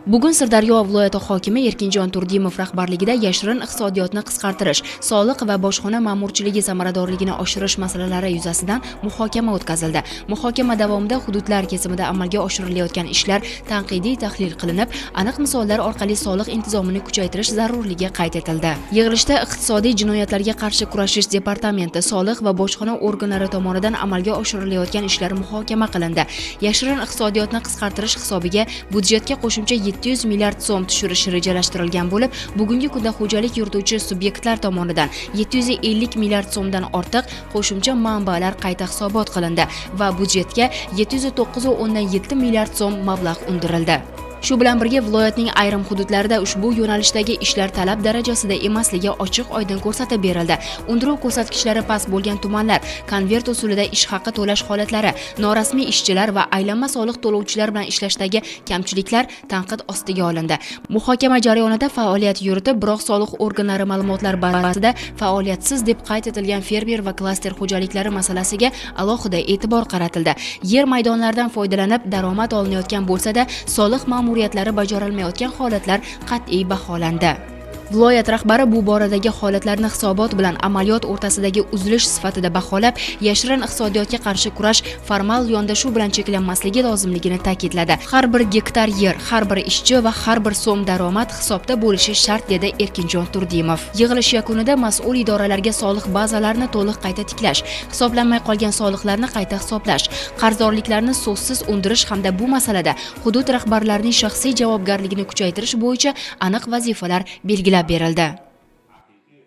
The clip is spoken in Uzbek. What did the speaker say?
Bugun Sirdaryo viloyati hokimi Erkinjon Turdimov rahbarligida yashirin iqtisodiyotni qisqartirish, soliq va bojxona ma'murchiligi samaradorligini oshirish masalalari yuzasidan muhokama o'tkazildi. Muhokama davomida hududlar kesimida amalga oshirilayotgan ishlar tanqidiy tahlil qilinib, aniq misollar orqali soliq intizomini kuchaytirish zarurligi qayd etildi. Yig'ilishda Iqtisodiy jinoyatlarga qarshi kurashish departamenti, soliq va bojxona organlari tomonidan amalga oshirilayotgan ishlar muhokama qilindi. Yashirin iqtisodiyotni qisqartirish hisobiga budjetga qo'shimcha 700 milliard so'm tushirish rejalashtirilgan bo'lib, bugungi kunda xo'jalik yurituvchi subyektlar tomonidan 750 milliard so'mdan ortiq qo'shimcha manbalar qayta hisobot qilindi va budjetga 709,7 milliard so'm mablag' undirildi. Shu bilan birga, viloyatning ayrim hududlarida ushbu yo'nalishdagi ishlar talab darajasida emasligi ochiq oydin ko'rsatib berildi. Undiruv ko'rsatkichlari past bo'lgan tumanlar, konvert usulida ish haqi to'lash holatlari, norasmiy ishchilar va aylanma soliq to'lovchilar bilan ishlashdagi kamchiliklar tanqid ostiga olindi. Muhokama jarayonida faoliyat yuritib, biroq soliq organlari ma'lumotlar bazasida faoliyatsiz deb qayd etilgan fermer va klaster xo'jaliklari masalasiga alohida e'tibor qaratildi. Yer maydonlaridan foydalanib daromad olinayotgan bo'lsa-da, soliq ma'muriyatlari bajarilmayotgan holatlar qat'iy baholandi. Viloyat rahbari bu boradagi holatlarni hisobot bilan amaliyot o'rtasidagi uzilish sifatida baholab, yashirin iqtisodiyotga qarshi kurash formal yondashuv bilan cheklanmasligi lozimligini ta'kidladi. "Har bir gektar yer, har bir ishchi va har bir so'm daromad hisobda bo'lishi shart", dedi Erkinjon Turdimov. Yig'ilish yakunida mas'ul idoralarga soliq bazalarini to'liq qayta tiklash, hisoblanmay qolgan soliqlarni qayta hisoblash, qarzdorliklarni so'zsiz undirish hamda bu masalada hudud rahbarlarining shaxsiy javobgarligini kuchaytirish bo'yicha aniq vazifalar belgilab berildi.